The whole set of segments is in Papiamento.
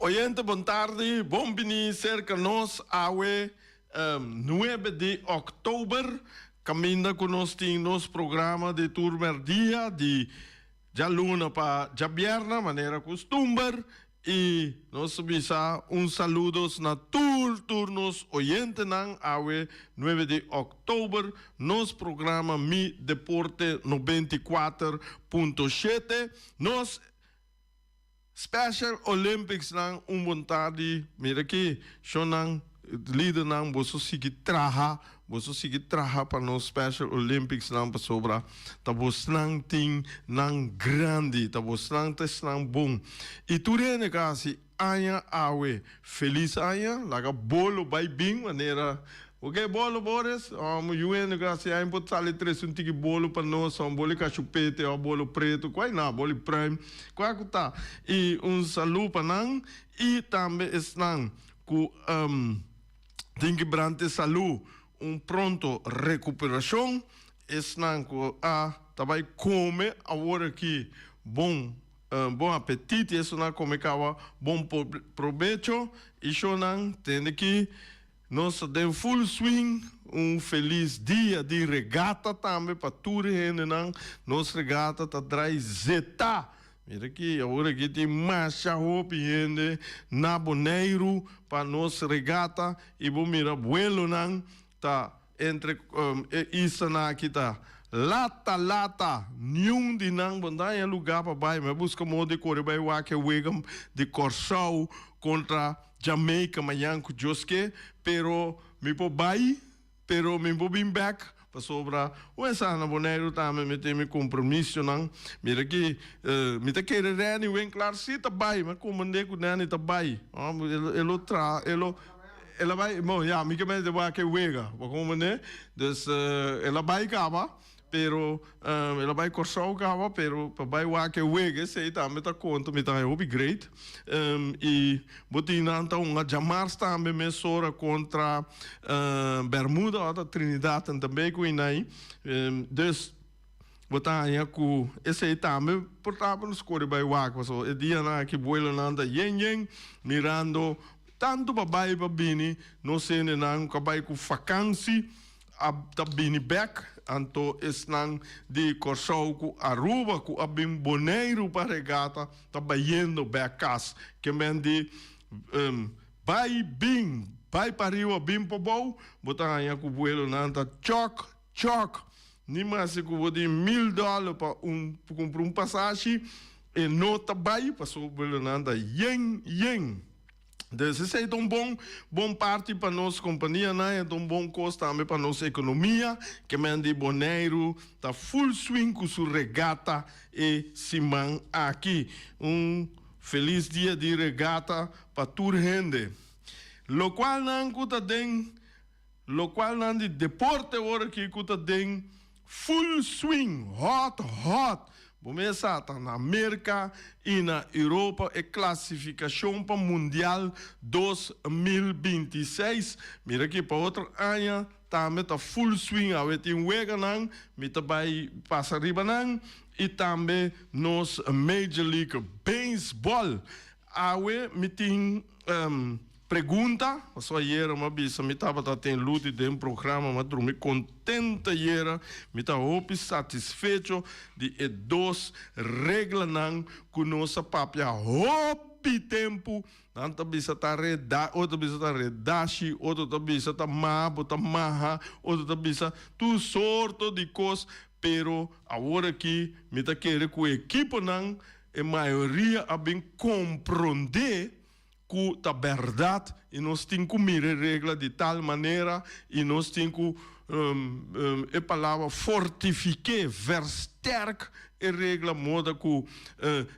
Oyente bon tardi, bon bini serka nos awe nuebe di òktober kaminda ku nos tin nos programa di tur mèrdia di djaluna pa djabièrnè manera kustumber i nos ta bisa un saludos na tur tur nos oyentenan awe nuebe di òktober nos programa Mi Deporte 94.7 nos Special Olympics nan un bon tardi mira aki shownan lidernan boso sigui traha boso sigui traha pa nos Special Olympics nan pasobra ta bosnan tin nan grandi ta bosnan ta esnan bon y tur hende ka hasi aña awe felis aña laga bolo bay bin manera Ok bolo Boris, amo yu hende ku hasi ain por sali trese un tiki bolo pa nos, un bolo di kashupete òf bolo pretu, kua na, bolo di pruim, kua ku ta. I un salu pa nan i tambe esnan ku tin kibrante salu un pronto rekuperashon, esnan ku a ta bai kome awor aki bon bon apetit i esunnan a kome kawa bon probecho i shownan tende ki. Nos ta den full swing, un felis dia di regata tambe pa tur e hendenan. Nos regata ta drai zeta. Mira aki, awor aki tin masha hopi hende na Boneiru pa nos regata y bo mira buelonan ta entre e islanan aki ta lata lata. Niun di nan bo no ta haña luga pa bai. Mi a busca modo di kore bai wak e wega di Kòrsou kontra Jamaica mañan ku Dios ke, pero mi por bai, pero mi por bin bek, pasobra un esaki na Boneiru tambe mi tin mi kompromisonan. Mira aki, mi ta kere Renny Winklaar si ta bai, mi a komprende ku Renny ta bai, e lo traha, e lo, el a bai, bon ya, mi ke mester wak e wega, bo a komprende? Dus el a bai kaba. Pero el a bai Kòrsou kaba, pero pa bai wak e wega esei tambe ta konta, mi ta haña hopi great. I bo tin nan ta hunga djamars tambe mesora kontra Bermuda òf ta Trinidad en tambe ku inai. Dus bo ta haña ku esei tambe por ta pa nos kore bai wak pasobra e dianan aki buelonan ta yen yen mirando tantu pa bai pa bini nos hendenan ku a bai ku fakansi. A ta bini bek, anto esnan di Kòrsou ku Aruba ku a bin Boneiru pa regata ta bayendo bek kas. Ke men di bai bin, bai pariba bin pabou, bo ta haña ku buelonan ta chòk chòk. Ni masi ku bo tin mil dòler pa un kumpra un pasashi e no ta bai pasobra buelonan ta yen yen. Dus esei ta un bon bon parti pa nos kompanianan, e ta un bon kos tambe pa nos ekonomia. Ke men di Boneiru ta full swing ku su regata e siman aki. Un felis dia di regata pa tur hende. Lokualnan ku ta den lokualnan di deporte ora aki ku ta den Full swing, hot hot! Bo mes sa ta na Merka i na Europa e klasifikashon pa Mundial 2026. Mira aki pa otro aña tambe ta full swing awe tin weganan mi ta bai pasa riba nan i tambe nos Major League Baseball. Awe mi tin Pregunta, Pasobra ayera mi a bisa mi tabata ten luti den programa, mi a drumi contento ayera, mi ta hopi satisfecho di e dos reglanan cu nos a papia hopi tempo, nan ta bisa ta reda, otro ta bisa ta redashi, otro ta bisa ta maha, bo ta maha, otro ta bisa tur sorto di cos, pero awor aki mi ta kere cu e ekiponan, e mayoria a bin compronde ku ta bèrdat i nos tin ku mira e regla di tal manera i nos tin ku e palabra fortifiké, versterk, e regla moda ku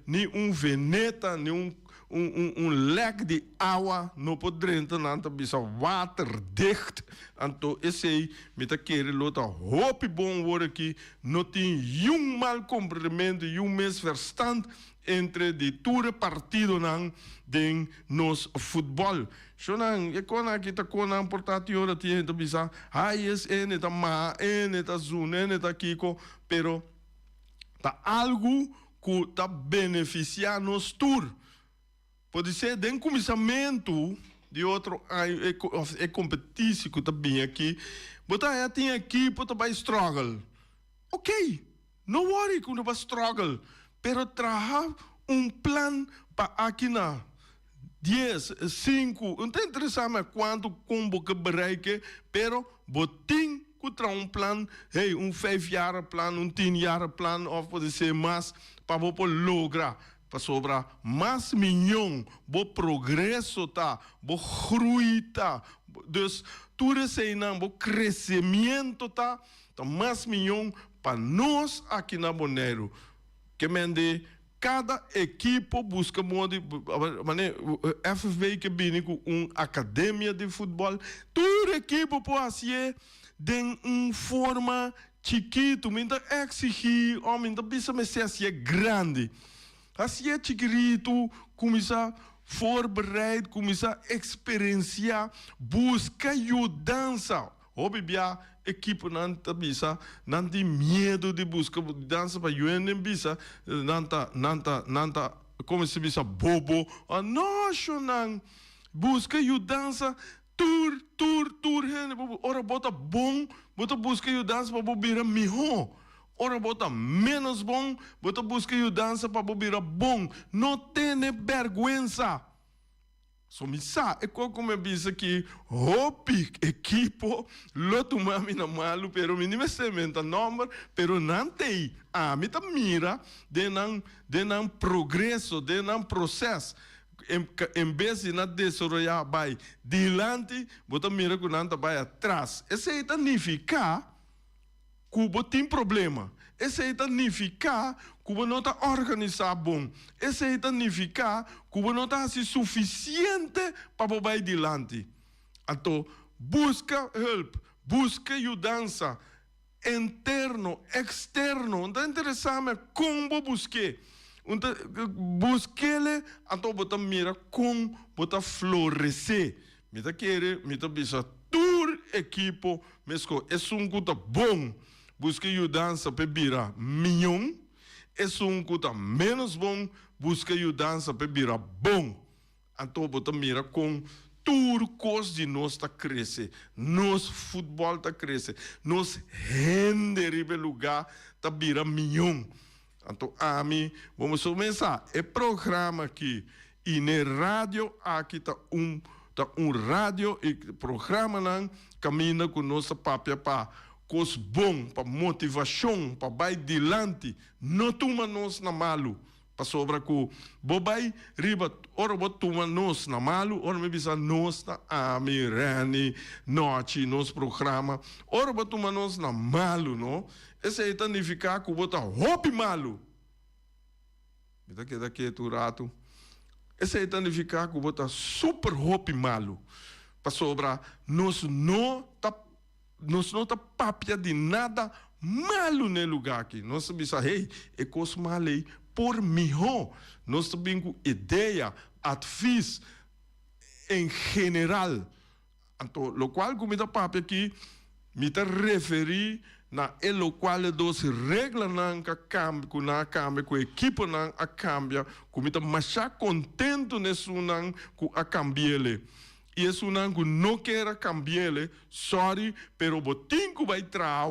ni un veneta ni un un lèk di awa no por drenta, nan ta bisa waterdicht, anto esei mi ta kere lo ta hopi bon wor aki no tin yun mal komprendementu, yun misverstand Entre di tur e partidonan den nos futbòl. Shownan, e konan aki ta konan por ta tin ora tin hende ta bisa, hay es ene ta maha, ene ta zuna, ene ta kiko, pero ta algu ku ta benefisiá nos tur. Podisé den kuminsamentu di otro aña òf e kompetisi ku ta bini aki, bo ta haña tin ekipo ta bai struggle. Ok, no worry ku no ba struggle, pero traha un plan pa aki na dies, sinku, no ta interesá mi kuantu kon bo ke bereike, pero bo tin ku traha un plan, hey, un vijfjaren plan, un tienjaren plan òf podisé mas pa bo por logra. Pasobra mas miñon bo progreso ta, bo groei ta, dus tur eseinan, bo crecimiento ta, ta mas miñon pa nos aki na Boneiru. Ke men di kada ekipo buska modo di, mane FFB ke bini ku un akademia di futbòl, tur ekipo por hasié den un forma Chikitu, mi ta exigí o mi ta bisa mester hacié grandi. Hacié chikiritu, cuminsá voorbereid, cuminsá experenciá, busca yudansa. Hopi bia ekiponan ta bisa nan tin miedu di busca yudansa pa yuenden bisa nan ta nan ta nan ta como se bisa bobo. No, shonnan, busca yudansa. Tur, tur, tur hende bo ora bo ta bon, bo ta buska yudansa pa bo bira mihó. Ora bo ta ménos bon, bo ta buska yudansa pa bo bira bon. No tene bèrgwensa. So mi sa e kos ku mi a bisa ki hopi ekipo lo tuma mi na malu, pero mi ni mester menta nòmber, pero nan t'ei. Ami ta mira den nan, den nan progreso, den nan proses. En bes di nan desaroyá bai dilanti, bo ta mira ku nan ta bai atras. Esei ta nifiká ku bo tin problema. Esei ta nifiká ku bo no ta organisá bon. Esei ta nifiká ku bo no ta hasi sufisiente pa bo bai dilanti. Anto, buska hulp, buska yudansa. Interno, externo, un ta interesá me kon bo busk'é. Un ta busk'ele, anto bo ta mira kon bo ta floresé. Mi ta kere, mi ta bisa tur ekipo meskos, esun ku ta bon buska yudansa p'e bira mion, esun ku ta ménos bon buska yudansa p'e bira bon. Anto bo ta mira kon tur kos di nos ta krese, nos futbòl ta krese, nos hende riba e lugá ta bira mion. Anto ami, bo mester kuminsá e programa aki i n'e radio aki ta un ta un radio i programanan kaminda ku nos ta papia pa kos bon, pa motivashon, pa bai dilanti, no tuma nos na malu. Pasobra ku bo bai riba ora bo tuma nos na malu, ora mi bisa nos ta ami, Renny, Nochi, nos programa, ora bo tuma nos na malu no, esei ta nifiká ku bo ta hopi malu. Mi ta keda ketu un ratu. Esei ta nifiká ku bo ta super hopi malu. Pasobra nos no ta. Nos no ta papia di nada malu n'e lugá aki. Nos ta bisa, Hey, e kos mal ei por mihó. Nos ta bin ku idea, advis en general. Anto, lokual ku mi ta papia aki, mi ta referí na e lokual e dos reglanan ka kambia, ku nan a kambia, ku e ekiponan a kambia, ku mi ta masha kontentu n'esunnan ku a kambi'el. I esunnan ku no kier a kambi'el, sorry, pero bo tin ku bai traha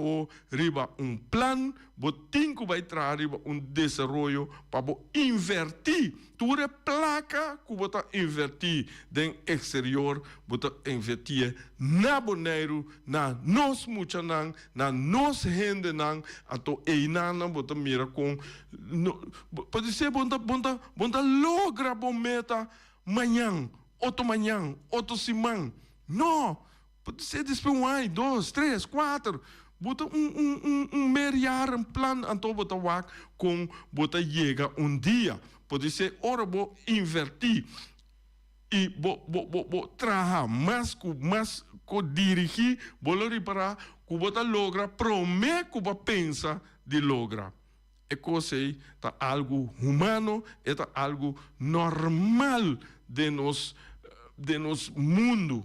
riba un plan, bo tin ku bai traha riba un desaroyo pa bo invertí tur e plaka ku bo ta invertí den eksterior, bo ta invertié na Boneiru, na nos muchanan, na nos hendenan, anto einan bo ta mira kon, podisé bo ta bo ta bo ta logra bo meta Mañan, otro mañan, otro siman. No! Por ser despues un aña, dos, tres, cuater. Bo ta un, un, un, un meerjaren plan, anto bo ta wak con bo ta yega un dia. Podisé ora bo invertí i bo, bo, bo, bo traha mas cu mas cu dirigí, bo lo ripará cu bo ta logra promé cu bo a pensa di logra. E kos ei ta algu humano, e ta algu normal den nos den nos mundu.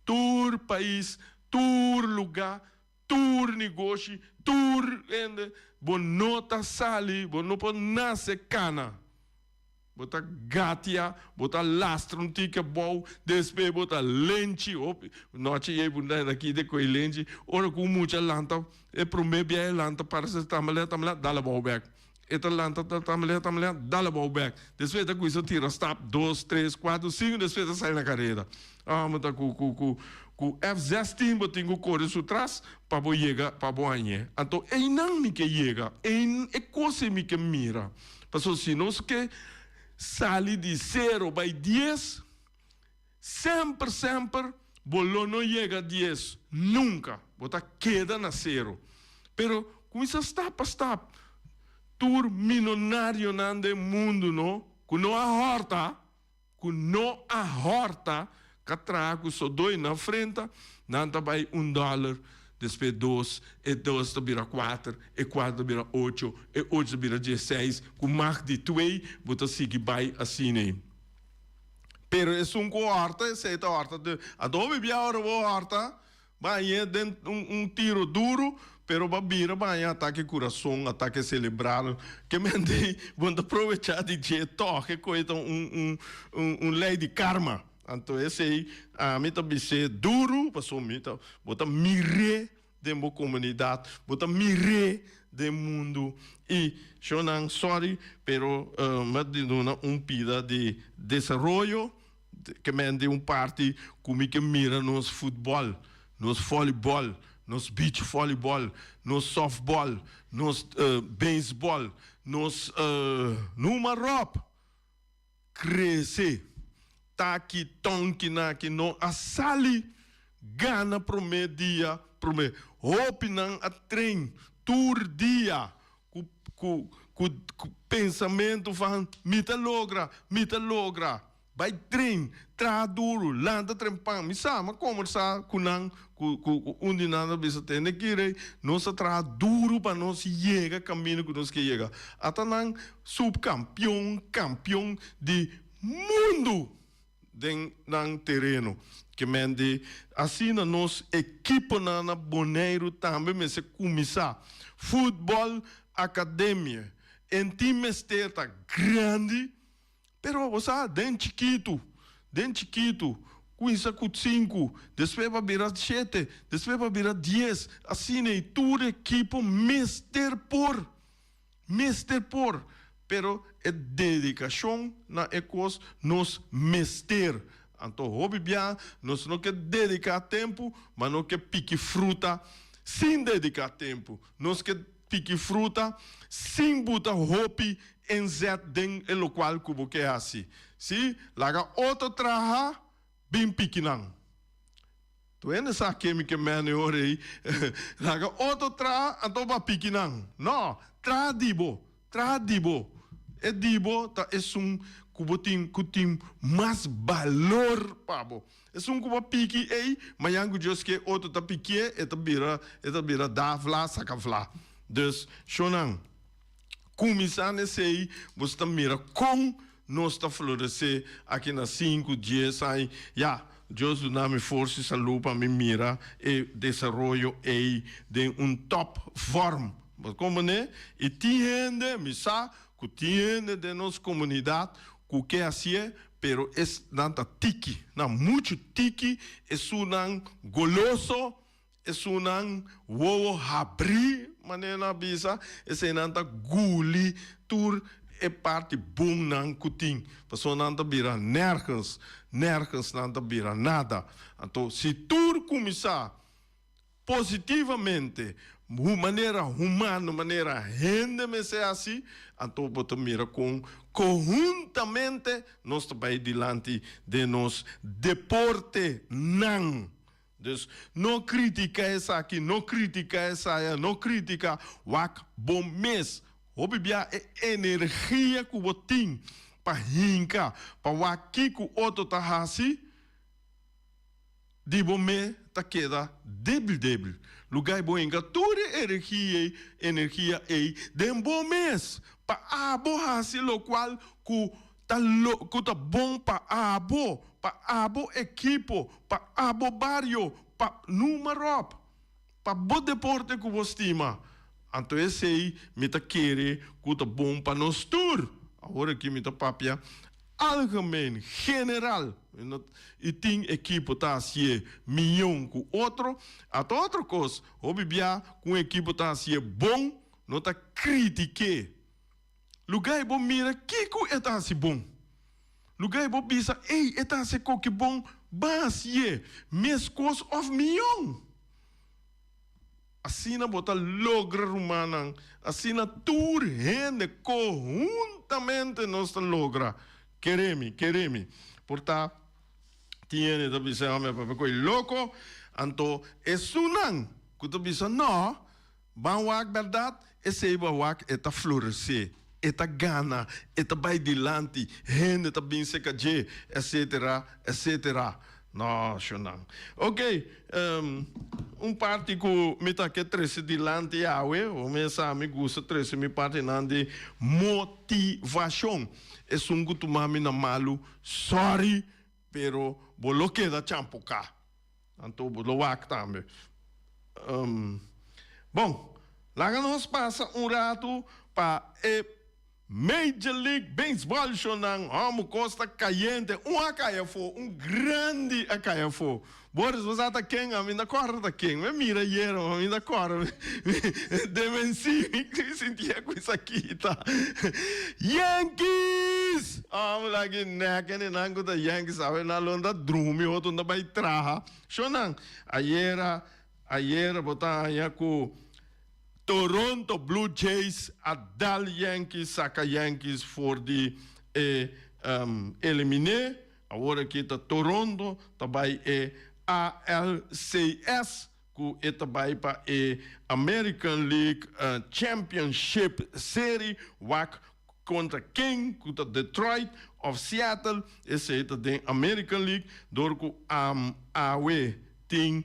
Tur pais, tur lugá, tur negoshi, tur hende, bo no ta sali, bo no por nase kana. Bo ta gatia, bo ta lastra un tiki abou, despues bo ta lenchi. Hopi nochi ei bo na aki de koe lenchi. Ora ku un mucha lanta, e prome bia e lanta para se tambalea tambalea, dal abou bek. E ta lanta ta tambalea tambalea, dal abou bek. Despues e ta kuminsa tira stap, dos, tres, kuater, sinku, despues e ta sali na kareda. Amo ta ku ku ku ku F zestien bo tin ku kore su tras pa bo yega pa bo hañ'é. Anto einan mi ke yega, ein e kos ei mi ke mira. Pasobra si nos ke sali di sero bai dies, semper semper bo lo no yega dies, nunka. Bo ta keda na sero. Pero kuminsá stap pa stap. Tur minonarionan den mundu no ku no a hòrta, ku no a hòrta ka traha ku sodoi na frenta, nan ta bai un dòler, despues dos, e dos ta bira kuater, e kuater ta bira ocho, e ocho ta bira dieseis, ku mag di twee bo ta sigui bai asina. Pero esun ku hòrta, esei ta hòrta de, anto hopi bia ora bo hòrta, Bañ'é den un tiro duru, pero bo a bira baña atake kurason, atake selebral. Ke mente bo no ta probechá di dje tòg, e koe ta un un lei di karma. Anto esei ami ta bis'é duru, pasobra mi ta bo ta mir'é den bo komunidat, bo ta mir'é den mundu. I shownan, sòri, pero mi a duna un pida di desaroyo. Ke men di un parti ku mi ke mira nos futbòl, nos vòlibòl, nos beach vòlibòl, nos sòftbòl, nos beisbòl, nos numa ròp krese. Taki tonki naki no a sali gana promé dia promé. Hopinan a train tur dia ku ku ku pensamentu van mi ta logra, mi ta logra. Bai train, traha duru, lanta trempan. Mi sa, m'a kombersá ku nan, ku ku un di nan a bisa tende kire, nos a traha duru pa nos yega kaminda ku nos ke yega. Ata nan supkampion, kampion di mundu den nan tereno. Ke men di asina nos ekiponan na Boneiru tambe mester kuminsá. Futbòl Akademie, en tin mester ta grandi. Pero bo sa, den chikitu, den chikitu, kuinsa ku sinku, despues pa bira shete, despues pa bira dies, asina ei tur ekipo mester por, mester por. Pero e dedikashon na e kos nos mester. Anto hopi bia nos no ke dediká tempu, ma no ke piki fruta sin dediká tempu. Nos ke Piki fruta sin buta hopi enzet den e lokual ku bo ke hasi. Si, laga otro traha, bin piki nan. Tur hende sa ke mi ke mene ora ei. Laga otro traha, anto bo a piki nan. No, traha di bo, traha di bo. E di bo ta esun ku bo tin ku tin mas balor pa bo. Esun ku bo piki ei, mañan ku Dios ke otro ta pikié, e ta bira, e ta bira da vla saka vla. Dus, shonnan, kuminsá na esei, boso ta mira kon nos ta floresé aki na sinku, dies aña. Ya, Dios duna mi forsa i salú pa mi mira e desaroyo ei den un tòp vòrm. Bo ta komprendé? I tin hende, mi sa ku tin hende den nos komunidat ku ke hasié, Pero esnan ta tiki, nan muchu tiki, esunnan goloso, esunnan wowo habrí, manera nan a bisa, eseinan ta guli tur e parti bonnan ku tin, pasobra nan ta bira nergens, nergens nan ta bira nada. Anto si tur kuminsá Positivamente, hu manera humano, manera hende mester haci, anto bo ta mira con conhuntamente nos ta bay dilanti den nos deportenan. Dus, no critica esaki, no critica esaya, no critica, wak bo mes. Hopi bia e energia cu bo tin pa hinca, pa wak kico otro ta haci, Di bo me ta keda debil debil. Luga e bo hinka tur e eregia ei, energia ei, den bo mes pa abo hasi lokual ku ta lo ku ta bon pa abo, pa abo ekipo, pa abo bario, pa numa ròp, pa bo deporte ku bo stima. Anto esei mi ta kere ku ta bon pa nos tur. Awor aki mi ta papia algemeen, general. I tin ekipo ta hasié mion ku otro. Ata otro kos, hopi bia ku un ekipo ta hasié bon, no ta kritik'é. Lugá i bo mira kiko e ta hasi bon. Lugá i bo bisa, Ey, e ta hasi e koki bon, ban hasié meskos òf mion. Asina bo ta logra, rumannan. Asina tur hende kohuntamente nos ta logra. Kere mi, kere mi. Por ta tin hende ta bisa, Hòmber, papia koe loko. Anto esunnan ku ta bisa, Nò, ban wak bèrdat, esei bo a wak e ta floresé, e ta gana, e ta bai dilanti, hende ta bin serka dje, etsetera, etsetera. No, shonnan. Ok, un parti ku mi ta ke trese dilanti awe, bo mes sa mi gusta trese mi partinan di motivashon. Esun ku tuma mi na malu, sorry, pero bo lo keda champoká. Anto bo lo wak tambe. Bon, laga nos pasa un ratu pa e Major League Baseball shownan. Homo kos ta kayente. Un a kai afó, un grandi a kai afó. Boris, bo sa ta ken? Ami no kòrda ta ken. Mi a mira ayera, ma mi no kòrda. Demensi, mi sinti e ku esaki ta. Yankees! Homo laki nèk hende nan ku ta Yankees awe nan lo ta drumi, otro ta bai traha. Shownan, ayera, ayera bo ta haña ku. Toronto Blue Jays a dal Yankees saka Yankees for di e eliminé. Awor aki ta Toronto ta bai e ALCS ku e ta bai pa e American League Championship Serie wak kontra ken ku ta Detroit of Seattle. Esei ta den American League dor ku awe tin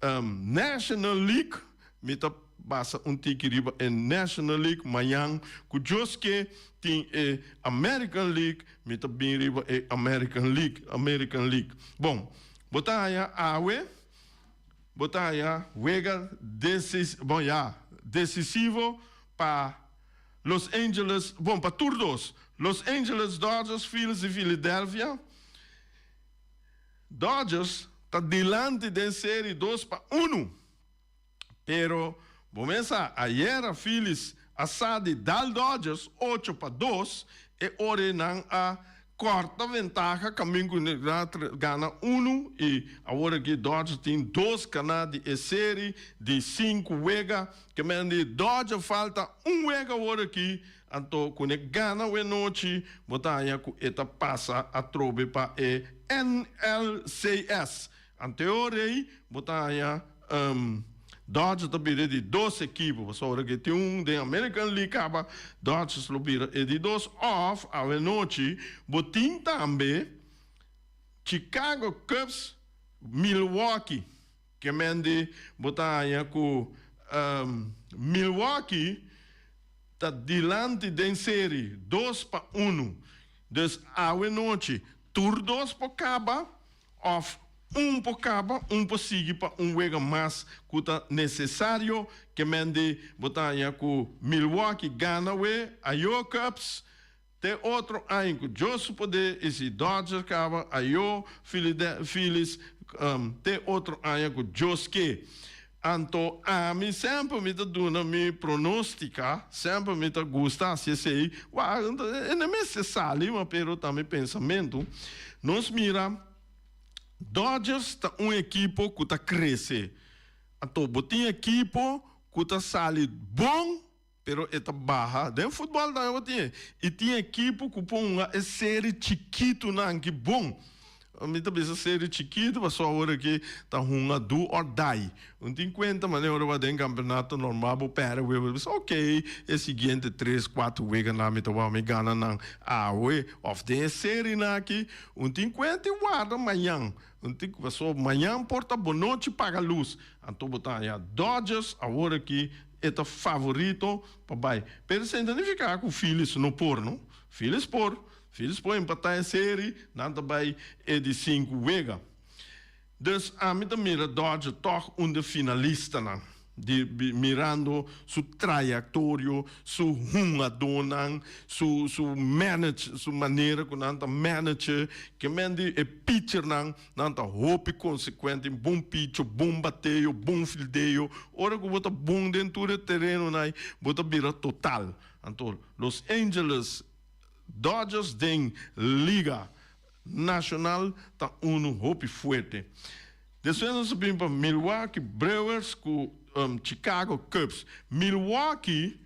National League. Mi ta basa un tiki riba e National League mañan ku Dios ke tin e American League mi ta bin riba e American League American League. Bon, bo ta haña awe bo ta haña wega decis bon ya desisivo pa Los Angeles bon pa tur dos Los Angeles Dodgers Phillies di Philadelphia. Dodgers ta dilanti den seri 2-1. Pero bo mes sa, ayera Phillies a sa di dal Dodgers 8-2, e ora ei nan a kòrta ventaha kamin ku nan a gana unu i awor aki Dodgers tin dos kaná di e seri di sinku wega. Ke men di Dodgers falta un wega awor aki, anto ku ne gana awe nochi bo ta haña ku e ta pasa atrobe pa e NLCS. Anto rei bo ta haña Dodgers ta bira e di dos ekipo pasobra ora ke tin un den American League kaba Dodgers lo bira e di dos of awenochi bo tin tambe Chicago Cubs Milwaukee ke men di bo ta haña ku Milwaukee ta dilanti den seri 2-1 dus awenochi tur dos por kaba. Òf un por kaba, un por sigui pa un wega mas ku ta nesesario. Ke men di bo ta haña ku Milwaukee gana we ayó Cubs te otro aña ku Dios su poder i si Dodgers kaba ayó Phillies te otro aña ku Dios ke. Anto ami semper mi ta duna mi pronostica, semper mi ta gusta haci esey, wak e no mester sali ma pero ta mi pensamento. Nos mira Dodgers ta un ekipo cu ta crece, anto bo tin ekipo cu ta sali bon pero e ta baha, den futbol tambe bo tin e, y tin ekipo cu por hunga e serie chikitonan ki bon. Mi ta bisa seri chikitu pasobra awor aki ta hunga do or die. Un tin kuenta manera ora bo a den kampeonato normal bo pèrdè wega bo ta bisa ok e siguiente tres kuater weganan mi ta wou mi gana nan awe òf den e serinan aki. Un tin kuenta i warda mañan. Un tin pasobra mañan por ta bonochi paga lus. Anto bo ta haña Dodgers awor aki e ta favorito pa bai. Pero esei no ta nifiká ku Phillies no por no. Phillies por. Phillies por empatá e seri, nan ta bai e di sinku wega. Dus ami ta mira Dodger tòg un de finalistanan. Di mirando su trayectorio, su hungadónan, su su manage, su manera ku nan ta manage, ke men di e pitchernan, nan ta hopi consecuente, bon picho, bon bateo, bon fildeo. Ora ku bo ta bon den tur e terenonan ei, bo ta bira total. Anto Los Angeles Dodgers den Liga Nacional ta unu hopi fuerte. Despues nos a bin pa Milwaukee Brewers ku Chicago Cubs. Milwaukee,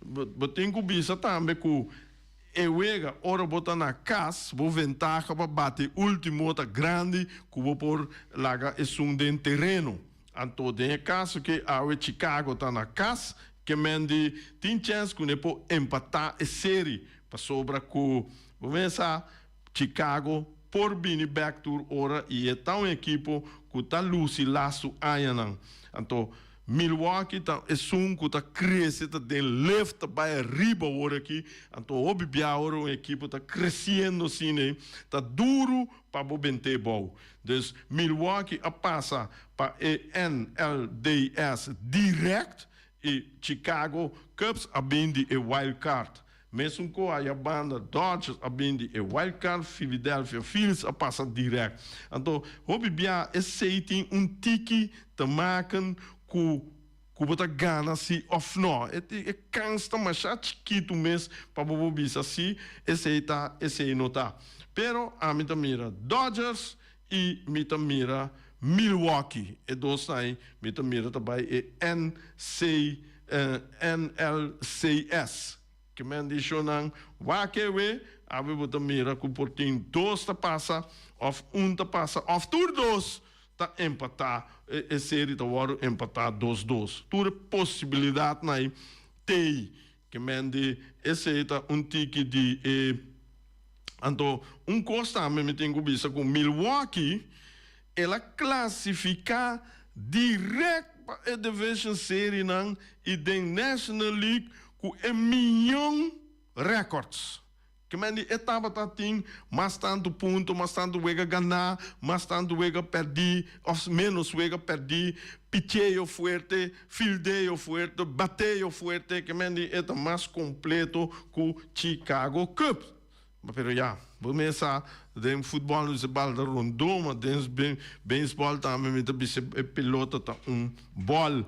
bo tin ku bisa tambe ku e wega ora bo ta na kas, bo ventaha pa bati ultimo ta grandi ku bo por laga esun den tereno. Anto den e kaso ke awe Chicago ta na kas, ke men di tin chèns ku ne por empatá e seri pasobra ku bo mesa Chicago por bini bek tur ora i e ta un ekipo ku ta lusi lastu añanan. Anto Milwaukee ta esun ku ta krese ta den lift ta bai ariba awor aki. Anto hopi bia ora un ekipo ta kresiendo asina ei ta duru pa bo bent'é bou. Dus Milwaukee a pasa pa e NLDS direct i Chicago Cubs a bin di e wild card. Mesun ku aya banda Dodgers a bin di e wild card, Philadelphia Phillies a pasa direct. Anto hopi bia esei tin un tiki te maken ku ku bo ta gana si of no. E e kans ta masha chikitu mes pa bo por bisa si esei ta esei no ta. Pero ami ta mira Dodgers i mi ta mira Milwaukee. E dos nan mi ta mira ta bai e NC NLCS. Ke men di shownan wak ewe, awe bo ta mira ku por tin dos ta pasa of un ta pasa of tur dos ta empatá, e seri ta wòrdu empatá dos dos. Tur e posibilidatnan ei t'ei. Ke men di esei ta un tiki di e. Anto un kos tambe mi tin ku bisa ku Milwaukee el a klasifiká dirèkt pa e Division Serinan i den National League ku e miyon records. Ke men di e tabata tin mas tantu punto, mas tantu wega ganá, mas tantu wega pèrdí òf ménos wega pèrdí, picheo fuerte, fildeo fuerte, bateo fuerte, ke men di e ta mas kompleto ku Chicago Cubs. Pero ya, bo mes sa, den futbòl no bisa bal ta rondó, ma den beisbòl tambe mi ta bisa e pelota ta un bòl.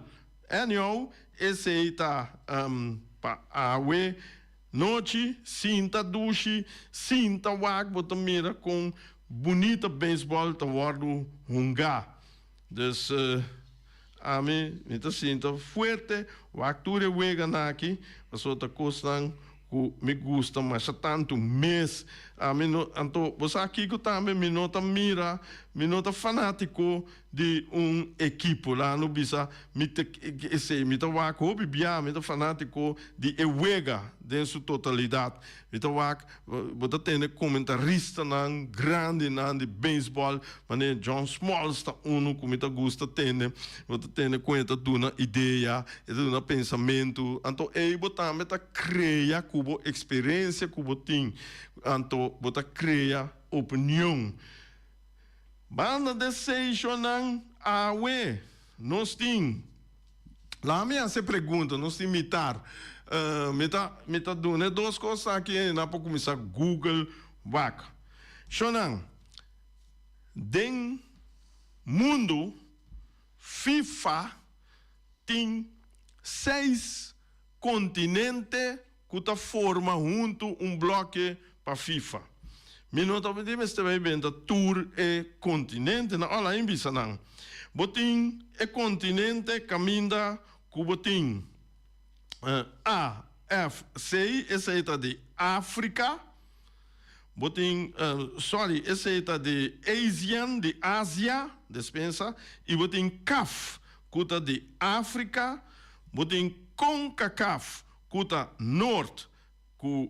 Anyhow, esei ta pa awe. Nochi, sinta dushi, sinta wak bo ta mira kon bunita beisbòl ta wòrdu hungá. Dus ami mi ta sinta fuerte wak tur e weganan aki pasobra ta kosnan ku mi gusta masha tantu mes. Ami no, anto bo sa kiko tambe mi no ta mira, mi no ta fanátiko di un ekipo. Laga no bisa mi ta esei, mi ta wak hopi bia, mi ta fanátiko di e wega den su totalidat. Mi ta wak, bo ta tende komentaristanan grandinan di beisbòl, manera John Smoltz ta unu ku mi ta gusta tende. Bo ta tende kon e ta duna idea, e ta duna pensamentu. Anto ei bo tambe ta krea ku bo eksperensia ku bo tin, anto bo ta krea opinion. Banda de seishonan awe nos tin. Laga mi hasi e pregunta, nos tin mitar. Mi ta mi ta duna e dos kos aki i nan por kuminsá google wak. Shonan, den mundu FIFA tin seis kontinente ku ta forma huntu un bloke pa FIFA. Mi no ta di mester bai benta tur e kontinentenan, ò lain bisa nan. Bo tin e kontinente kaminda ku bo tin A, F, C, esei ta di Afrika. Bo tin, sorry, esei ta di Asian, di Asia, despensa, i bo tin CAF, ku ta di Afrika. Bo tin Concacaf, ku ta Noord ku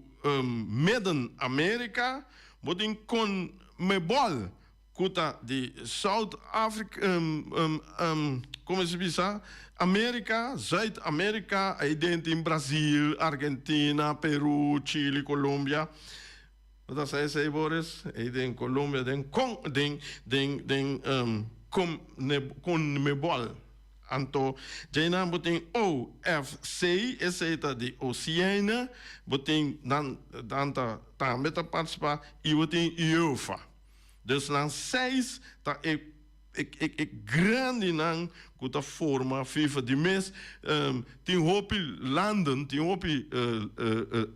Midden Amerika, bo tin Conmebol ku ta di South Africa, komo si bisa, Amerika, Zuid Amerika, aiden tin Brazil, Argentina, Peru, Chili, Colombia. Bo ta sa esei Boris? Aiden Colombia den con den den den Conmebol. Anto djeinan bo tin OFC, esei ta di Oceania, bo tin nan nan ta tambe ta partisipá i bo tin UEFA. Dus nan seis ta e e e grandinan ku ta forma FIFA. Di mes tin hopi landen, tin hopi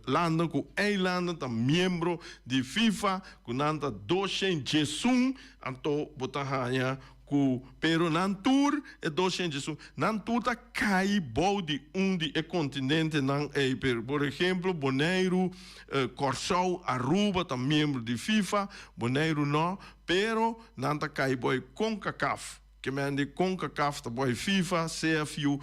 landen ku eilanden ta miembro di FIFA ku nan ta 211, anto bo ta haña Ku pero nan tur, e 201, nan tur ta kai bou di un di e kontinentenan ei. Pero por ehemplo Boneiru, Kòrsou, Aruba ta miembro di FIFA, Boneiru no, pero nan ta kai bou e Concacaf. Ke men di Concacaf ta bou e FIFA, CFU,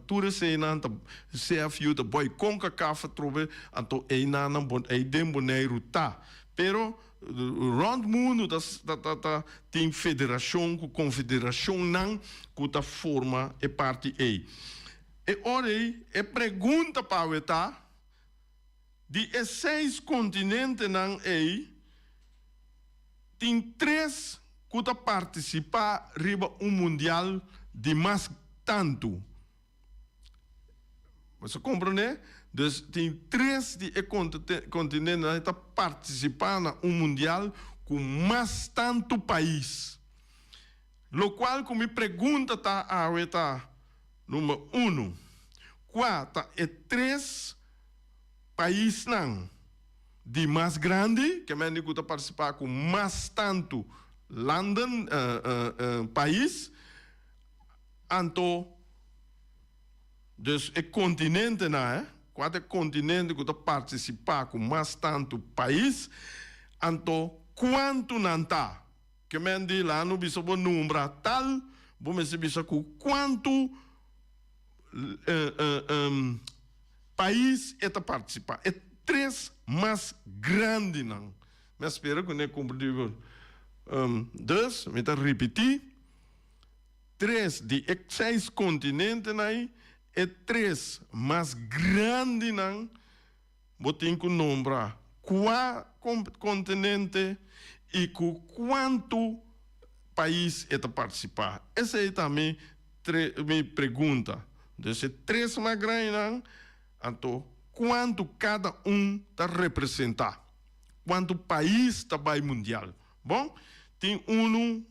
tur eseinan ta CFU ta bou e Concacaf atrobe, anto einan nan ei den Boneiru ta. Pero Rond mundu ta ta ta tin federashon ku konfederashonnan ku ta forma e parti ei. E ora ei e pregunta pa awe ta, di e seis kontinentenan ei tin tres ku ta partisipá riba un mundial di mas tantu. Bo sa komprondé? Dus tin tres di e kontinentenan ta partisipá na un mundial ku mas tantu pais. Lokual ku mi pregunta ta awe ta, number unu, kua ta e tres paisnan di mas grandi, ke mende ku ta partisipá ku mas tantu landen, pais? Anto, dus e kontinentenan, eh, kua ta e kontinente ku ta partisipá ku mas tantu pais? Anto, kuantu nan ta? Ke men di laga no bisa bo nombra tal, bo mester bisa ku kuantu pais e ta partisipá. E tres mas grandinan. Mi a spera ku ne kumprendí. Dus, mi ta ripití. Tres di e seis kontinentenan ei, e tres mas grandinan, bo tin ku nombra kua kontinente i ku kuantu pais e ta partisipá. Esei ta mi mi pregunta. Dus e tres mas grandinan, anto kuantu kada un ta representá? Kuantu pais ta bai mundial? Bon, tin unu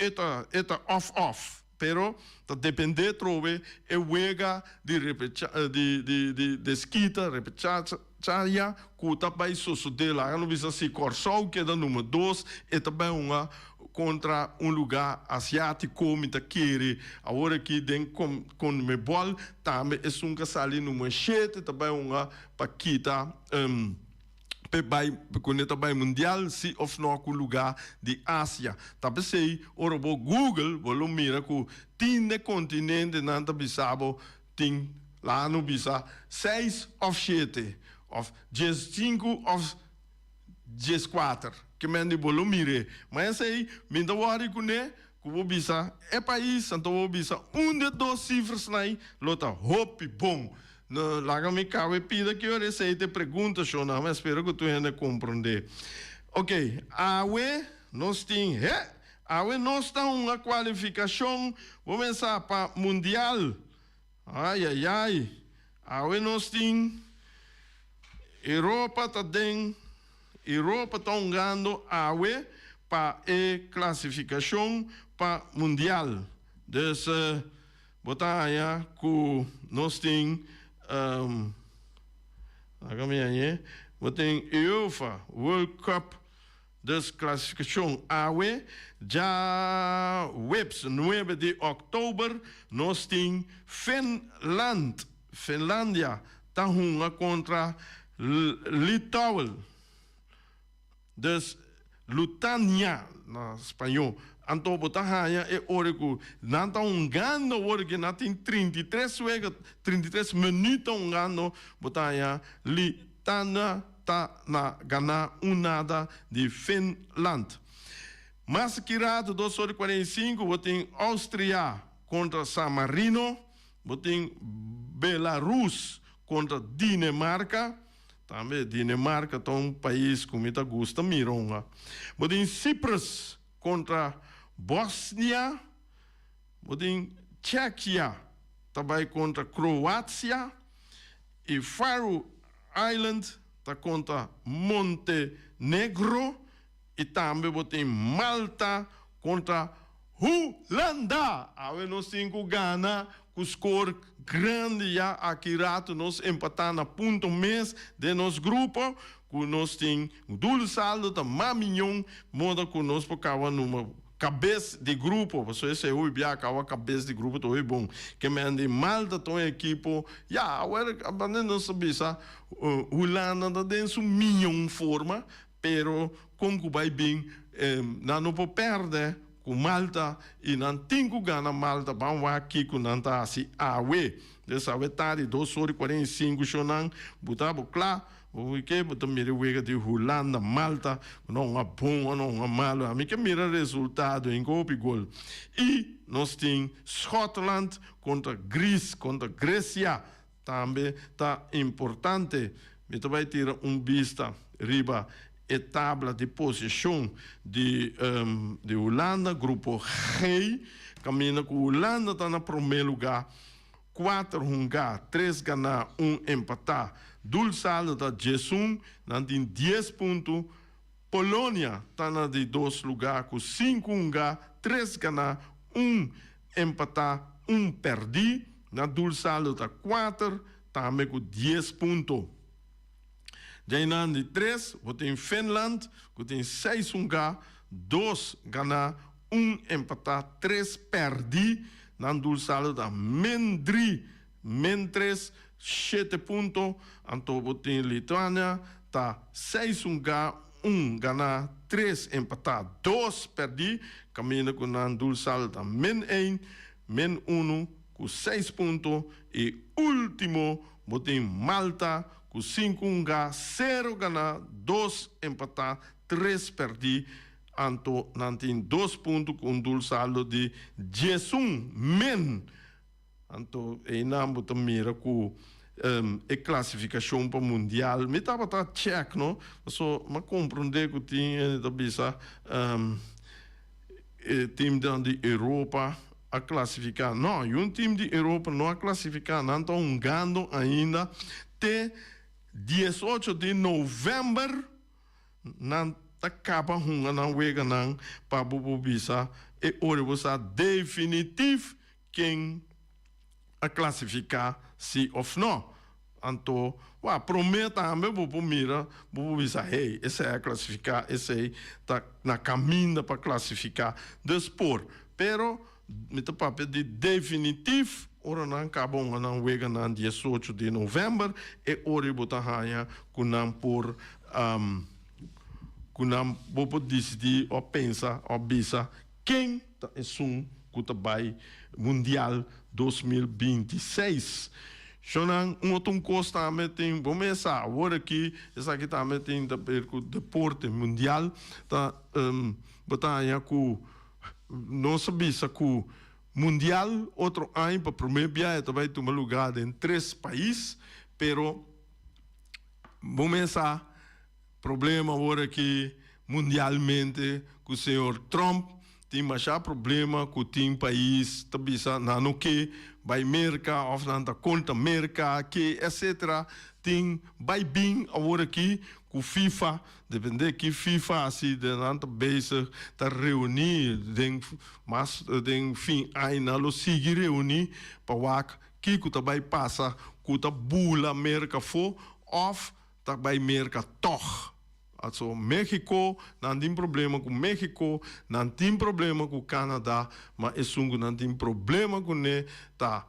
e ta e ta off off, pero ta depende trobe e wega di repecha di di di deskita, repechacharia, ku ta bai sosode. Laga no bisa si Kòrsou keda number dos, e ta bai hunga kontra un lugá asiátiko, mi ta kere. Awor aki den Conmebol tambe esun ku a sali number shete ta bai hunga pa kita. p'e bai ku ne ta bai mundial si of no ku lugá di Asia. Ta p'esei ora bo google bo lo mira ku tin de kontinentenan ta bisa bo tin laga no bisa seis of shete of 15 of 14 ke men di bo lo mir'é. Ma esei mi ta wòri kuné ku bo bisa e pais anto bo bisa un de dos sifrasnan lo ta hopi bon. No, laga mi caba e pida ki ora esey ta e pregunta, shonnan. Mi a spera cu tur hende a comprende. Ok, awe nos tin, he, awe nos ta hunga cualificacion, bo mesa pa Mundial. Ay, ay, ay. Awe nos tin, Europa ta den, Europa ta hungando awe pa e clasificacion pa Mundial. Dus, Bo ta haña ku nos tin, laga mi hañ'é, bo tin UEFA World Cup, dus klasifikashon awe, djaweps nuebe di òktober, nos tin Finland, Finlandia ta hunga kontra Litouwen. Dus Lutania na spañó. Anto bo ta haña e ora ku nan ta hungando awor ke nan tin 33 wega, 33 minüt ta hungando, bo ta haña Litania ta na gana un nada di Finland. Mas ki rato, dos ora i 45, bo tin Austria kontra San Marino, bo tin Belarus kontra Dinemarka. Tambe Dinemarka ta un pais ku mi ta gusta mira hunga. Bo tin Cyprus kontra Bosnia. Bo tin. Tsjekia ta bai kontra Kroatia i Faroe Island ta kontra Montenegro i tambe bo tin Malta kontra Hulanda. Awe nos tin ku gana ku skor grandi ya aki rato nos empatá na punto mes den nos grupo ku nos tin doel saldo ta mas miñon moda ku nos por kaba numa kabes di grupo pasobra esei hopi bia kaba kabes di grupo ta hopi bon ke men di Malta ta un ekipo ya awer abanda nos ta bisa Hulanda ta den su miñon forma Pero kon ku bai bin nan no por pèrdè ku Malta i nan tin ku gana Malta. Ban wak kiko nan ta hasi awe. Des awe tardi dos ora i 45 shownan bo ta bo kla bo ke bo ta mira e wega di Hulanda Malta ku nan hunga bon o nan hunga malu. Ami ke mira resultado hin ku hopi gol. I nos tin Schotland kontra Greece kontra Grecia. Tambe ta importante, mi ta bai tira un bista riba e tabla di posishon di di Hulanda, grupo G, kaminda ku Hulanda ta na promé lugá, kuater hungá, tres ganá, un empatá. Doelsaldo ta 11, nan tin 10 punto. Polonia ta na di dos lugá ku sinku hungá, tres ganá, un empatá, un pèrdí. Na doelsaldo ta kuater, tambe ku 10 punto. Djainan di tres bo tin Finland ku tin seis hungá, dos ganá, un empatá, tres pèrdí. Nan doelsaldo ta min dri, min tres, shete punto. Anto bo tin Lituania ta seis hungá, un ganá, tres empatá, dos pèrdí. Kaminda ku nan doelsaldo ta min ein, Min unu ku seis punto i ultimo bo tin Malta ku sinku hunga, sero gana, dos empatá, tres pèrdí. Anto nan tin dos punto ku un doelsaldo di 11 min. Anto einan bo ta mira ku e klasifikashon pa mundial mi tabata chèk no, paso mi a komprondé ku tin hende ta bisa. E teamnan di Europa a clasifica. No, y un team di Europa no a clasifica. Nan ta hungando ainda te 18 di november. Nan ta caba hunga nan weganan pa bo por bisa e ora bo sa definitif ken a clasifica si of no. Anto, wak, prome tambe bo por mira, bo por bisa, hey, esei a clasifica, esei ta na caminda pa clasifica. Dus por. Pero, mi ta papia di definitif, ora nan caba hunga nan weganan 18 di november, e ora ei bo ta haña cu nan por, cu nan, bo por dicidi of pensa of bisa ken ta esun cu ta bay Mundial 2026. Shownan, un otro un cos tambe tin, bo mes sa, awor aki esaki tambe tin ta ber cu deporte mundial, ta bo ta haña cu nos a bisa cu Mundial otro aña pa prome biaha ta bay tuma lugar den tres pais, pero bo mes sa Problema awor aki mundialmente cu señor Trump tin masha problema cu tin pais ta bisa nan no ke bay Merca of nan ta contra Merca ke etc. Tin bay bin awor aki cu FIFA depende ki FIFA si nan ta bezig ta reuni den mas den fin aña nan lo sigui reuni pa wak kico ta bay pasa cu ta bula Merca afo of Ta bai Merka tòg. Atso Mexico, nan tin problema ku Mexico, nan tin problema ku Canada, ma esun ku nan tin problema kuné ta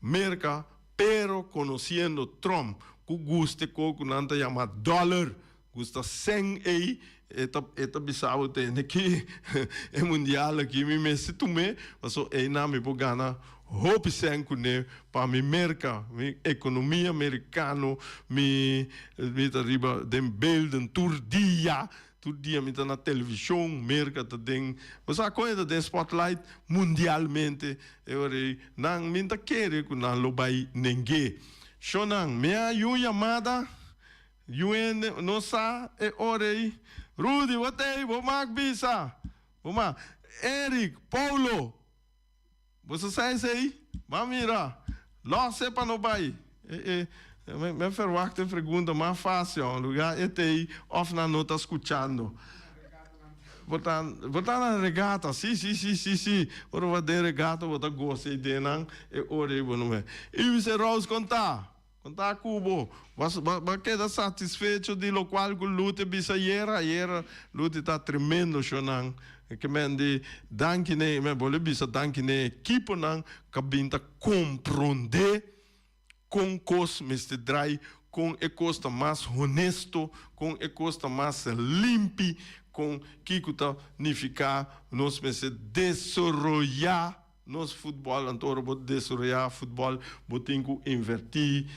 Merka, pero konosiendo Trump ku gusta e kos ku nan ta yama dollar, gusta sèn ei, e ta e ta bisa bo tende ki e mundial aki mi mester tum'é, paso einan mi por gana Hopi sèn kuné pa mi Merka, mi ekonomia merikano, mi mi ta riba den beelden tur dia, tur dia mi ta na televishon, Merka ta den, bo sa kon e ta den spotlight mundialmente, e ora ei nan mi ta kere ku nan lo bai neng'é. Shonnan, mi a yu yamada, yu hende no sa e ora ei, Rudy bo ta ei, bo mak bisa, bo mak, Eric, Paulo. Boso sa esei? Ban mira. Lòs e pa no bai. E, e, mi a ferwagt e pregunta mas fácil, lugar e t'ei òf nan no ta skuchando. Bo ta, bo ta na regata, sí, sí, sí, sí, sí. Ora bo ta den regata bo ta gosa e ideanan, e ora ei bo no mester. Iwise Rose kon ta? Kon ta ku bo? Bo a, bo a keda satisfecho di lokual ku Lute bisa ayera? Ayera Lute ta tremendo shownan. Ke men di danki n'e, men bo lo bisa danki n'e ekiponan ku a bin ta komprondé kon kos mester drai, kon e kos ta mas honesto, kon e kos ta mas limpi, kon kiko ta nifiká nos mester desaroyá nos futbòl. Anto ora bo desaroyá futbòl bo tin ku invertí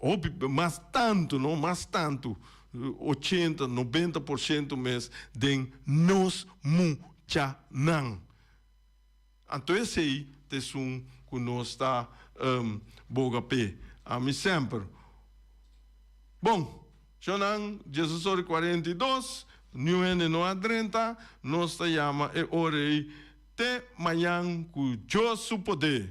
hopi mas tantu, no, mas tantu, ochenta, nobenta por shento mes den nos muchanan. Anto esei ta esun ku nos ta boga p'e. Ami semper. Bon, shonnan, Jesus ora 42, niun hende no a drenta, nos ta yama e ora ei te mañan ku Dios su poder.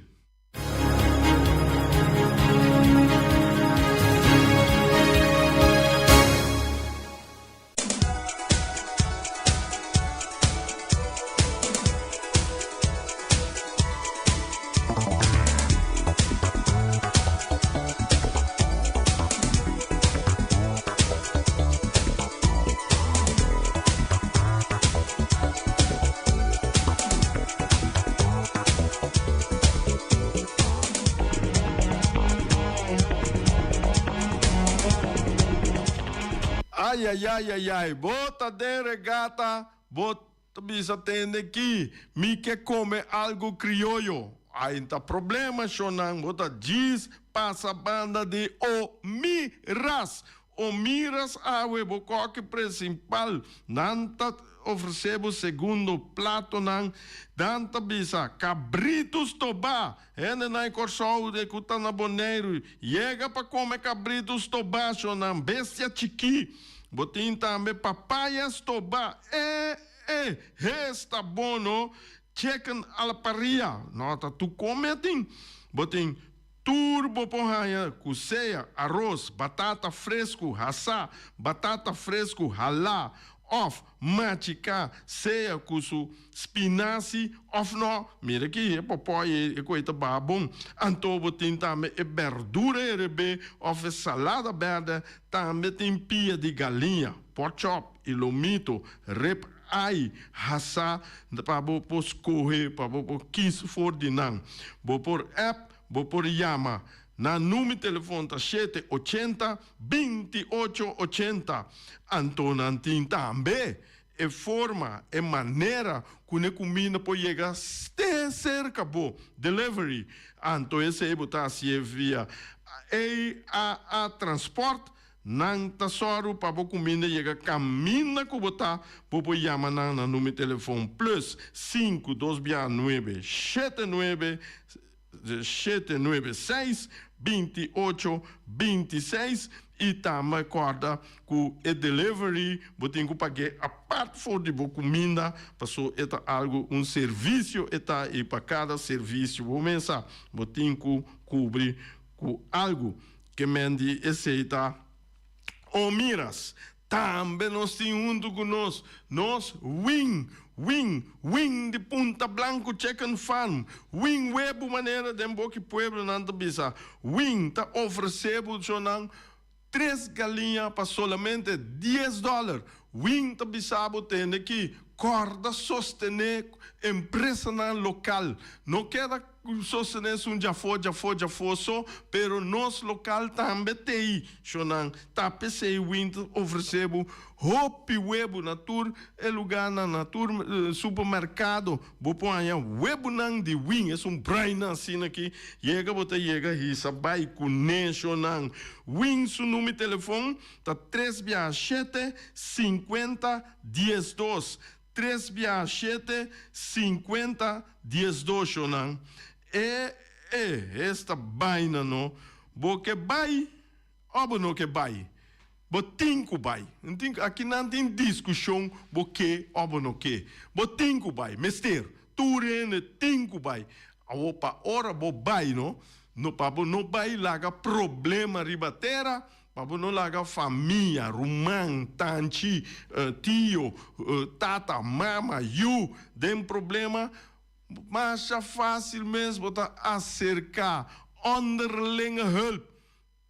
Ayayayayay bo ta den regata bo ta bisa tende ki mi ke kome algu krioyo ay ta problema shonnan bo ta djis pasa banda di o mi ras o miras awe bo koki principal nan ta ofrece bo segundo platonan nan ta bisa kabritu stobá Hendenan Kòrsou de ku ta na Boneiru yega pa kome kabritu stobá shonnan bestia chikí. Bo tin tambe papaya stobá. E e hes ta bon no. Chicken a la parrilla no ta tur kome a tin. Bo tin tur bo por haña ku sea aros, batata fresku hasá, batata fresku halá òf Machiká, sea ku su spinasi òf nò. Mira aki, e pòpòi ei, e koi ta baha bon. Anto bo tin tambe e bèrdura herebé òf e salada bèrdè. Tambe tin pia di galiña, pork chop i lomito, rib eye hasá pa bo por skohe, pa bo por kis for di nan. Bo por app, bo por yama. Nan number telefon ta shete ochenta, binti ocho ochenta. Anto nan tin tambe e forma, e manera ku ne kuminda por yega te serka bo, delivery. Anto esei bo ta hasié via AAA Transport. Nan ta sòru pa bo kuminda yega kaminda ku bo ta. Bo por yama nan na number telefon plus sinku dos bia nuebe shete nuebe Shete nuebe seis, binti ocho, binti seis i tambe kòrda ku e delivery bo tin ku pag'é apart for di bo kuminda paso e ta algu un servisio e ta i pa kada servisio bo mesa bo tin ku kubri ku algu ke men di esei ta o miras Tambe nos tin huntu ku nos, nos wing, wing, wing di Punta Blanco Chicken Farm, wing webu manera den boki pueblo nan ta bisa, wing ta ofresé bo nan tres galiña pa solamente dies dòler, wing ta bisa bo tende ki kòrda sostené empresanan lokal, no keda Sostené esun djafó, djafó, djafó so, pero nos lokal tambe t'ei. Shonnan, ta p'esei Win ta ofresé bo hopi webu na tur e lugánan, na tur supermerkado. Bo por haña webunan di Win, esun brainan asina aki. Yega bo ta yega hisa bai kuné, shonnan. Win su number telefon ta tres biaha shete, sinkuenta, diesdos. Tres biaha shete, sinkuenta, diesdos shonnan. E, e, esta baina no. Bo ke bai o bo no ke bai? Bo tin ku bai. N tin, aki nan tin diskushon bo ke o bo no ke. Bo tin ku bai, mester. Tur hende tin ku bai. Awor pa ora bo bai no, no pa bo no bai laga problema riba tera, pa bo no laga famia, ruman, tanchi, tio, tata, mama, yu den problema, masha fácil mes bo ta acerca onderlinge hulp.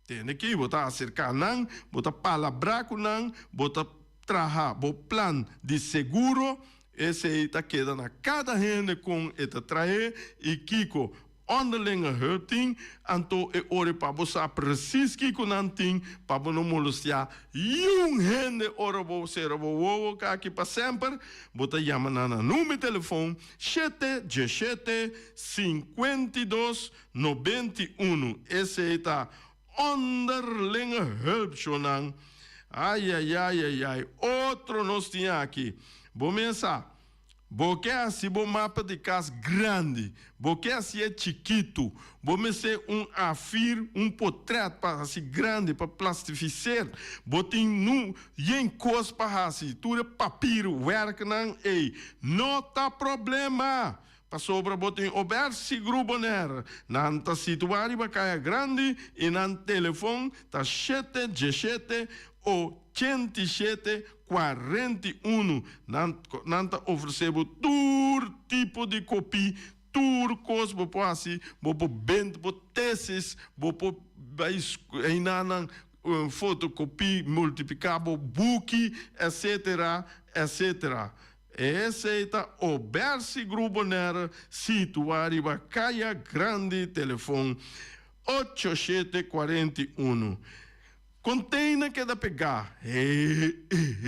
Tende ki bo ta aserká nan, bo ta palabrá ku nan, bo ta traha bo plan di seguro, esei ta keda na kada hende kon e ta trah'é i kiko onderlinge hulp tin, anto e ora pa bo sa presis kiko nan tin pa bo no molostiá yun hende ora bo sera bo wowo kaki pa semper, bo ta yama nan na number telefon shete diesshete 52 91 esei ta onderlinge hulp shonan ayayayayay otro nos tin aki bo mesa bo ke hasi bo mapa di kas grandi bo ke hasié chikitu bo mester un afir un potret pa hasi grandi pa plastifiseer bo tin nu yen kos pa hasi tur e papir werknan ei no ta problema Pasobra bo tin Obersi Gru Bonaire. Nan ta situá riba Kaya Grandi i nan telefon ta shete djeshete 87 41. Nan nan ta ofresé bo tur tipo di kopí, tur kos bo por hasi, bo por bend bo tesis, bo por bai einan nan fotokopí, multipliká bo buki, etcetera, etcetera. Esei ta Obersi Gru Bonaire situa riba Kaya Grandi telefon ocho shete 41. Container keda pegá he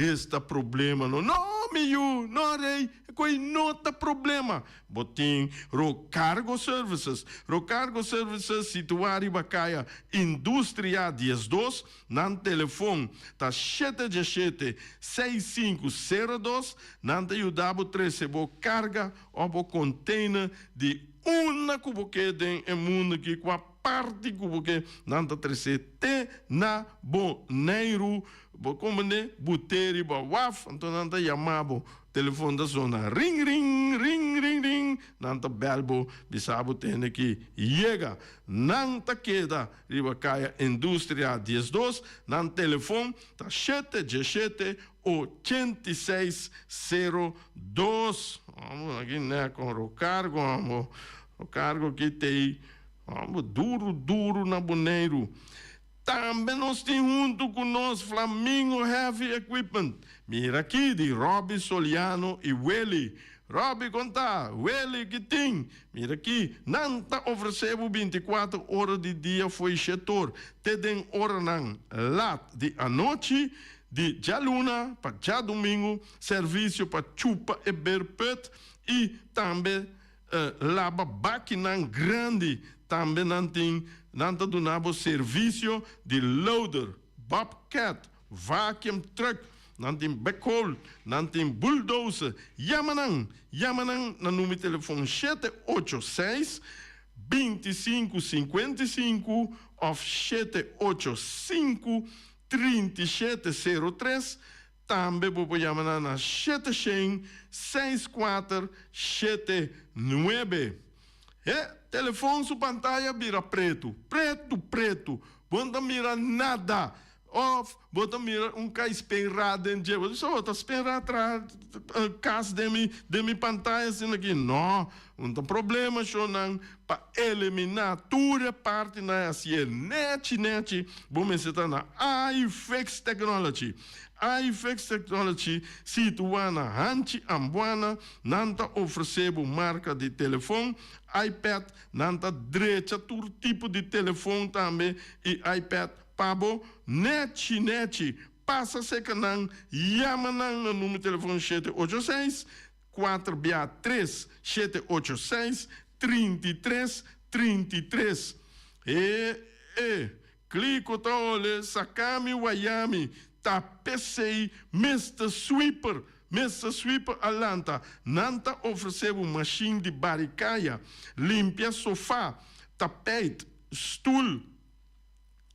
esta problema no no mi yu no rey koe no ta problema bo tin Rocargo Services Rocargo Services situa riba Kaya Industria 12 Nan telefon ta shete djeshete 65 02. Nan ta yuda bo trese bo karga òf bo konteiner di unda ku bo ke den e mundu aki, kua parti ku bo ke, nan ta trese te na Boneiru. Bo komprende? But'é riba waf, anto nan ta yama bo. Telefon ta sona ring ring, ring ring ring, nan ta bèl bo bisa bo tende ki yega. Nan ta keda Riba Kaya Industria 12, nan telefon ta shete djeshete 86 02. Amo aki nè kon Rocargo amo. Rocargo ki tei amo duru duru na Boneiru. Tambe nos tin huntu ku nos Flamingo Heavy Equipment. Mira aki di Robby Soliano i Willy. Robby kon ta? Willy ki tin? Mira aki, nan ta ofresé bo 24 ora di dia fo'i shetor te den oranan lat di anochi, di djaluna pa djadumingu, servisio pa chupa e beerput i tambe laba bakinan grandi. Tambe nan tin nan ta duna bo servisio di loader, bobcat, vacuum truck, nan tin backhoe, nan tin bulldozer. Yama nan! Yama nan na number di telefon 786 25 55 of 785 37 03. Tambe bo por yama nan na 700 64 79. E telefon su pantaya bira pretu, pretu, pretu. Bo no ta mira nada. Of bo ta mira un kai spenra den dje. Bo bisa, oh, ta spenra traha kas den mi, den mi pantaya asina aki. No, un ta problema shownan pa eliminá tur e partinan hasié nechi nechi, bo mester ta na iFix Technology. iFix Technology situá na Hanchi Ambuana, nan ta ofresé bo marka di telefon, iPad, nan ta drecha tur tipo di telefon tambe i iPad Pa bo nechi nechi pasa seka nan, yama nan na numero telefon 786 4 bia 3 786 33 33. E e kliko ta ole sakami wayami ta pesey Mister Sweeper Mister Sweeper a lanta nan ta ofrece bo machine di bari kaya, limpia sofa, tapijt, stoel.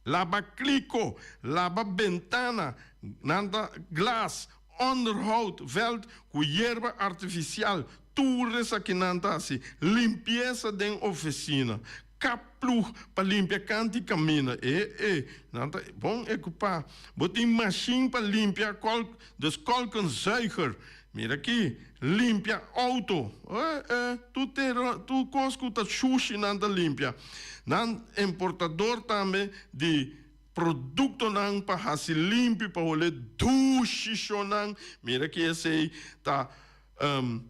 Laba kliko, laba bentana, nan ta glas, onderhoud veld ku yerba artifisial. Tur esakinan ta hasi limpiesa den ofisina, kap plug pa limpia kant i kaminda. E e, nan ta bon ekupá. Bo tin mashin pa limpia kolk, dus kolkenzuiger. Mira aki, limpia outo. E e, tur tera, tur kos ku ta shushi nan ta limpia. Nan importador tambe di produktonan pa hasi limpi, pa hole dushi shonnan. Mira aki esei ta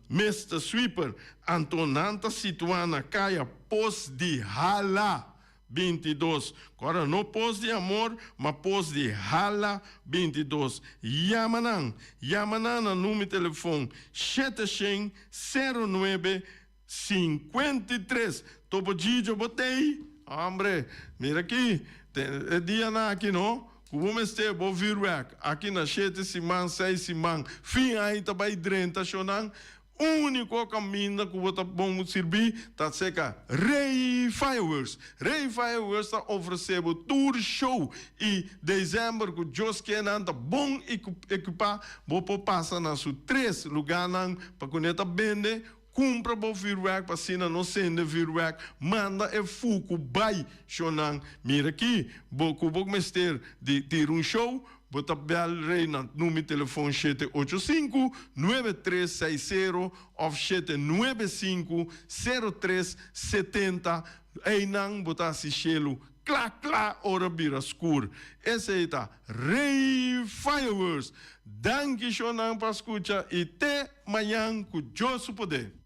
Mister Sweeper. Anto nan ta situá na kaya Pos di Hala 22. Kòrda no Pos di Amor, ma Pos di Hala 22. Yama nan! Yama nan na number telefon 700 09 53. Topo Gigio bo t'ei? Hombre, mira aki, e dianan aki no, ku bo mester bo vuurwerk aki na shete siman, seis siman, fin aña ta bai drenta shownan, úniko kaminda ku bo ta bon sirbi ta seka Rey Fireworks. Rey Fireworks ta ofresé bo tur show i december ku Dios ke nan ta bon ekipá, bo por pasa na su tres lugánan pa kuné ta bende. Kumpra bo vuurwerk pa asina no sende vuurwerk, manda e fuku bai shownan. Mira aki, bo ku bo mester di tira un show, bo ta bel Rey na number telefon 785 9360 of 795 0370, eynan bo ta hasi shelu kla kla ora bira skur. Esey ta Rey Fireworks. Danki shownan pa skucha y te mañan ku Dios su poder.